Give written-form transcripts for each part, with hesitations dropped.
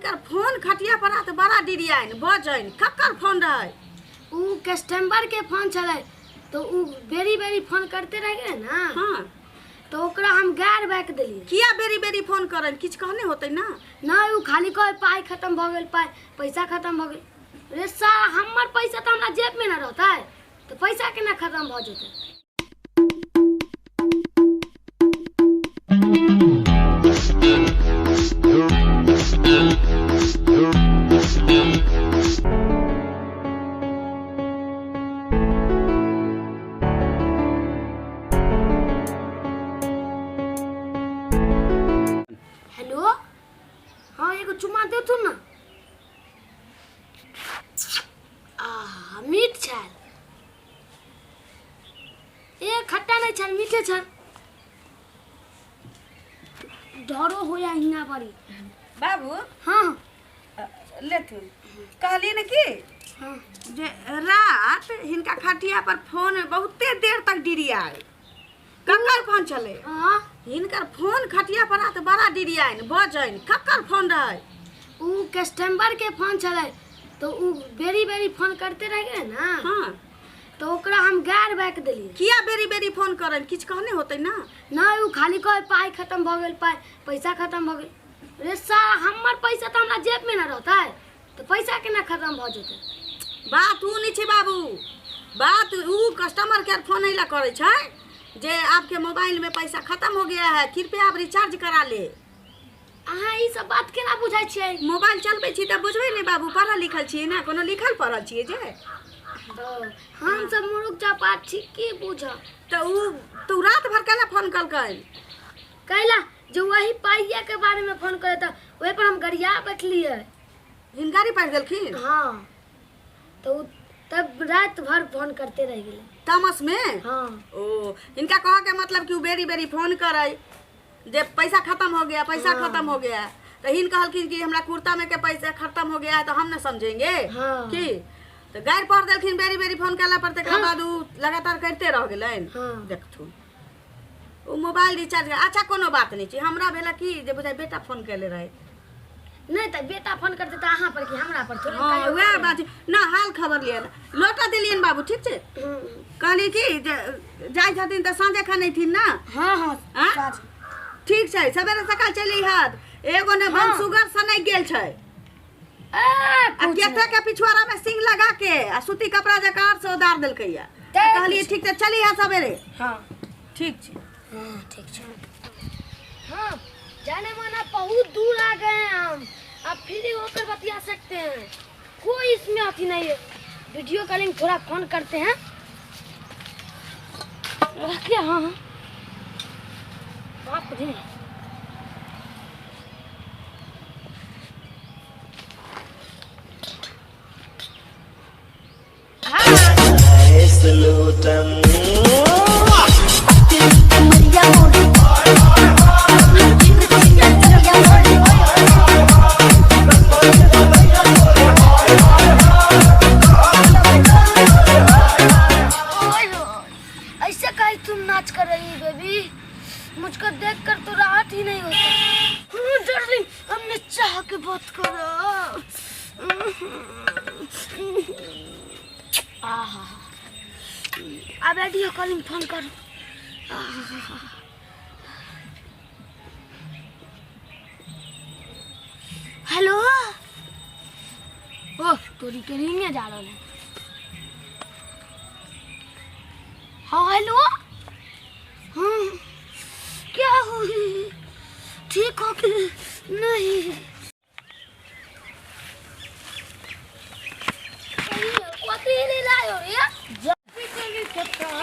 हिनकर फोन खटिया पर आ तऽ बड़ा डिरियाइन बजनि ककर फोन रहै? उ कस्टमर के फोन छलै तऽ उ बेरी बेरी फोन करते रह गेलै ने। हाँ। तऽ ओकरा हम गारि बाकि देलियै। किया बेरी बेरी फोन करनि? किछु कहने होतै ना? नहि, उ खाली कहै पाइ खतम भऽ गेल, पाइ पैसा खतम भऽ गेल। रे साला, हमर पैसा तऽ हमरा जेबमे ने रहतै तऽ पैसा केना खतम भऽ जेतै? हेलो, हाँ, एगो चुम्मा देथुन ना। आहा, मीठ छल। ए खट्टा नहीं छल, मीठे छल। डरो होया हिना पड़ी। बाबू। हाँ। लेथुन, कहलियै ने कि हाँ, जे रात हिनका खटिया पर फोन बहुते देर तक डिरियाय, ककर फोन छलै? हाँ। हिनकर फोन खटिया पर आ तऽ बड़ा डिरियाइन बजनि, ककर फोन रहै? उ कस्टमर के फोन छलै तऽ उ बेरी बेरी फोन करते रह गेलै ने। हाँ। तऽ ओकरा हम गारि बाकि देलियै। किया बेरी बेरी फोन करनि? किछु कहने होतै ना? नहि, उ खाली कहै पाइ खतम भऽ गेल, पाइ पैसा खतम भऽ गेल। रे साला, हमर पैसा तऽ हमरा जेबमे ने रहतै तऽ पैसा केना खतम भऽ जेतै? बात उ नहि छै बाबू, बात उ कस्टमर केयर फोन एहि लए करै छै जे आपके मोबाइल में पैसा खत्म हो गया है, कृपया आप रिचार्ज करा ले। अहाँ ई सब बात केना बुझै छियै? मोबाइल चलबै छी तऽ बुझबै ने बाबू, पढ़ल लिखल छियै ने, कोनो लिखल पढ़ल छियै जे? हम सब मुरुख चपाट छी, की बुझब? तऽ उ तऽ रात भर कैला फोन कलकै? कैला जे वही पाइया के बारे में फोन करे तऽ ओहि पर हम गरिया बैठलियै। हिनकारी पारि देलखिन? हाँ, तो उ तब रात भर फोन करते रह गेलै। तामस में? हाँ। ओ हिनका कह के मतलब कि उ बेरी बेरी फोन करे जे पैसा खत्म हो गया, पैसा खत्म हो गया, तो हिन कहलखिन कि हमरा कुर्ता में के पैसा खत्म हो गया है तो हम न समझेंगे। हाँ। की तो गारि पढ़ देलखिन बेरी बेरी फोन केला पर, तकरा बाद उ लगातार करते रह गेलनि। हाँ। देखथुन उ मोबाइल रिचार्ज। अच्छा, कोनो बात नहीं छै। हमरा भेला कि जे बुझाइ बेटा फोन केले रहे। नहीं तऽ बेटा फोन करते तऽ अहाँ पर कि हमरा पर थोड़े? हाँ, वएह बात छै ना, हाल खबर लिअ लौटा देलियनि बाबू, ठीक छै? कहली कि जे जाइ छथिन तऽ साँझे खन अयथिन ना? हाँ हाँ। आँ? साँझ। ठीक छै, सबेरे सकाल चलि अइहत। एगो ने सुगर सनकि गेल छै। ए, आ कुछ केते के पिछुआरा में सिंग लगा के आ सूती कपड़ा जकाँ से उदार देलकै या। कहलियै ठीक छै, चली है सबेरे। हाँ। ठीक छै। हाँ, ठीक छै। हाँ, जाने माना बहुत दूर आ गए हैं हम, अब फ्री होकर बतिया सकते हैं, कोई इसमें अथी नहीं है। वीडियो कॉलिंग थोड़ा फोन करते हैं। रखिए। हाँ हाँ, बाप रे। ऐसे कहीं तुम नाच कर रही है बेबी, मुझको देखकर तो राहत ही नहीं होता। डार्लिंग, हमने चाह के बात करो। आहा, अब वीडियो कॉलिंग फोन करो। हेलो, ओह तोरी के रिंगे जा रहा है। हाँ, हेलो, हाँ, क्या हुई? ठीक हो कि नहीं? कथी ले लायो रे?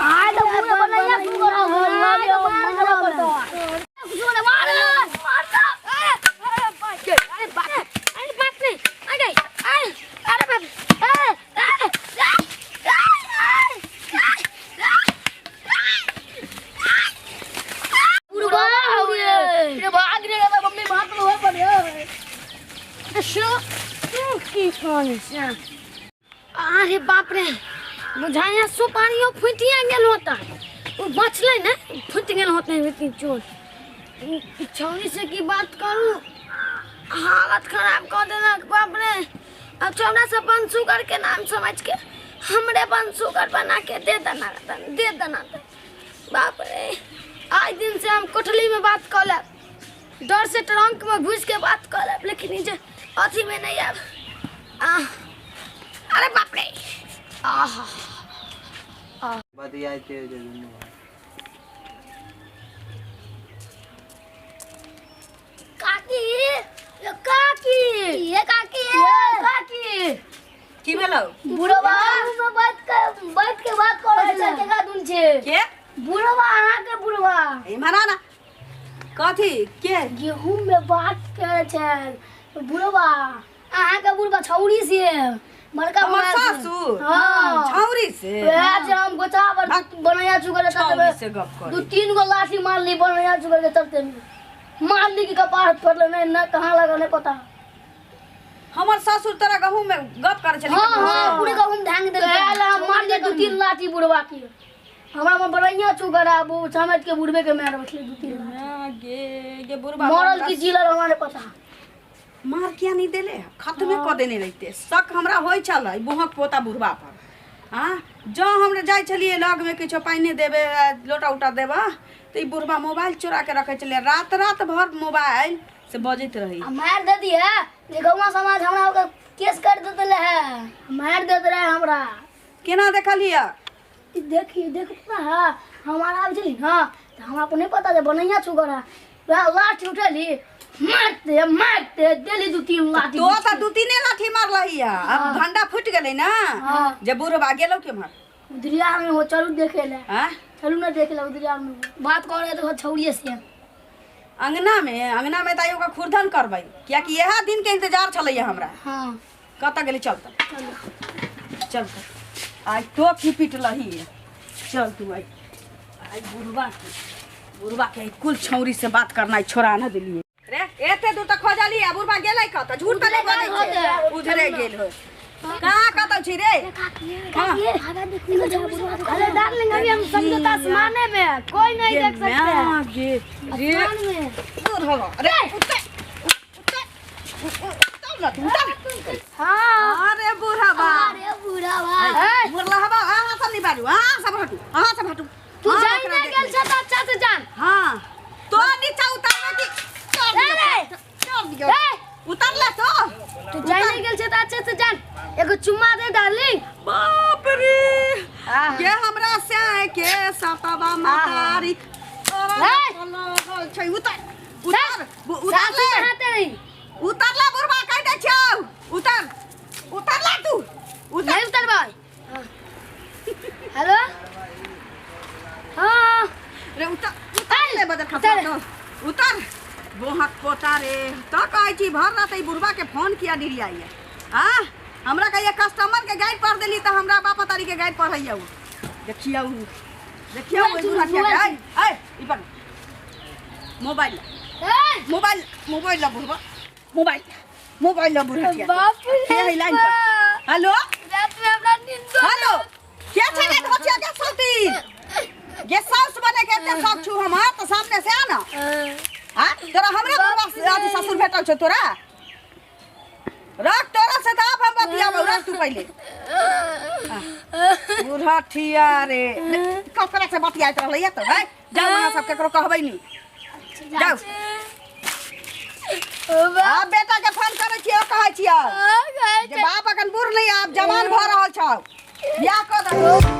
आ तो पूरा बनैया सुगर हो गइल, आ तो मार गला पड़तो। सुगर मार मार। अरे बाप, अरे बाप, अरे बाप नहीं, अरे अरे अरे बाप, अरे बुढ़वा हो गए रे, भाग रे मम्मी, भाग लो पर शो की कौन से। अरे बाप रे, बुझाया सुपारियो फूटिया गेल होता, ओ बचलै ने, फूटि गेल होते इतनी चोट। छौरी से की बात करू? हालत खराब कऽ देलक बाप रे। अब छौड़ा सब बंसुकर के नाम समझ के हमरे बंसुकर बना के दे देना, दे देना। बाप रे, आज दिन से हम कोठली में बात कऽ लेब, डर से ट्रंक में घुस के बात कऽ लेब, लेकिन ई जे अथी में नहीं आब। आ अरे बाप रे, आहा। बतियाइते जे दुनू भाइ। काकी, ये काकी, ये काकी, ये काकी। की भेलौ? बुढ़वा में बैठ के बात करै छै केकरा दुन छै? के? बुढ़वा, अहाँ के बुढ़वा। इम्हर आ ना। कथी के? गेहूं में बात करे छै बुढ़वा, अहाँ के बुढ़वा छौरी से बड़का हमर मोबाइल से। सासुर? हाँ। छौरी से? वएह जे हम गोचा पर बनैया चुकल छौरी से गप करी। दू तीन गो लाठी मारली बनैया चुकल के चलते में, मारली की कपार फोड़ले, नहीं ना कहाँ लगा नहीं पता। हमर ससुर तोरा गहूम में गप करे छली? हाँ हाँ, पूरे गहूम ढांग देलकै। हम मारलियै दू तीन लाठी बुढ़वा के, हमरा में बनैया चुकल आ वो समझ के बुढ़बे के मार बैठले दू तीन लाठी। गे गे बुढ़वा मरल की जिलल हमरा नहीं पता। मार किया नहीं देले? खत्मे कऽ देने रहिते। शक हमरा होइ छल बुहक पोता बुढ़वा पर। हाँ, जँ हमरा जाइ छलियै लगमे किछो पानि देबै, लोटा उटा देबऽ, तऽ ई बुढ़वा मोबाइल चोरा के रखै छलियै, रात रात भर मोबाइल से बजैत रहै। आ मार दे दिए जे गौवा समाज हमरा ओकर केस कर देते रहे, मार देते रहे हमरा। केना देखलियै? ई देखी देख ना है हमारा आबै छली ना तऽ हमरा को नहीं पता जे बनैया छुगर है, वएह लाठी उठेली, मारते मारते देली दू तीन लाठी। तो तऽ दू तीने लाठी मारलही है, अब भंडा फुटि गेलै ना। हाँ। जे बुढ़वा गेलौ केम्हर? उधरिया में हो, चलू देखे ले। आँ? चलू ना देखे ले, उधरिया में हो। बात करे तो छौड़िए से। अंगना में, अंगना में तऽ ओकर खुरदन करबै, कियाकि इएह दिन के इंतजार छलैया हमरा। हाँ। कतऽ गेलै? चल तऽ। चलू। चल तऽ, आइ तो की पिटलही, चल तू। आइ आइ बुढ़वा के, बुढ़वा के कुल छौरी से बात करनाइ छोड़ा न देलियै रे। एते दूर तक खोजली आ बुढ़वा गेलै कतऽ? झूठ तऽ नहि बजै छै, उधरे गेल होय। कहाँ कतऽ छी रे? हाँ। अरे डार्लिंग, अभी हम समझो आसमाने में है, कोई नहीं देख सकता है। माँ गे रे। आसमान में। दूर हो अरे, उतर उतर उतर ना तू, उतर। हाँ। अरे बुढ़वा। अरे बुढ़वा। बुढ़वा, अहाँ सब नहीं बाजू, अहाँ सब हटू, अहाँ सब हटू। तू हाँ, जाई ओकरा ना देख गेल ले। छ त अच्छा से जान। हाँ, तो नीचा उतारबे कि चढ़ ए दियौ? रे। चढ़ दियौ। ए। उतर ले तो। तू जाई नहीं गेल छ त अच्छा से जान, एगो चुम्मा दे डार्लिंग। बाप रे, के हमरा से के सतबा मातारी तोरा ए। लगल छै। उतर उतर उतर सासू ले। कहाँ तेरी? उतर ले बुढ़बा, कहि दै छियौ, उतर उतर ले तू, उतर। नहीं उतरबै। हेलो, हाँ। रे उतर उतर ले, बदर खसा उतर। तो उतर बोहक पोता रे। तो कहै छी भर रात ई बुढ़बा के फोन किया डिरियाइए? आ हमरा कहिए कस्टमर के गाइड पढ़ देली तऽ हमरा बाप तारी के गाइड पढ़ैया। उ देखियौ, देखियौ ओहि बुढ़ा के। ऐ ऐ, ई पर मोबाइल। ए। मोबाइल, मोबाइल ला बुढ़बा, मोबाइल, मोबाइल ला बुढ़ा। बाप रे। के है लाइन पर? हेलो। रात में हमरा नींद। हेलो, के छै गे धोचिया के सौती गे? साउस बने के एते शौक छु हमर तऽ सामने से आ ना। आ तोरा हमरे बुढ़वा अथी ससुर भेटल छौ तोरा? रख, तोरा से तऽ आब हम बतियाबौ। रख तू पहिले। बूढ़ा ठिया रे, ककरा से बतियाइत रहलैया तो है? जाउ अहाँ सब, केकरो कहबै नी, जाउ। आब बेटा के फोन करै छियै, कहै छियै जे बाप अखन बूढ़ नहीं, आब जवान भऽ रहल छौ, बियाह कऽ दे।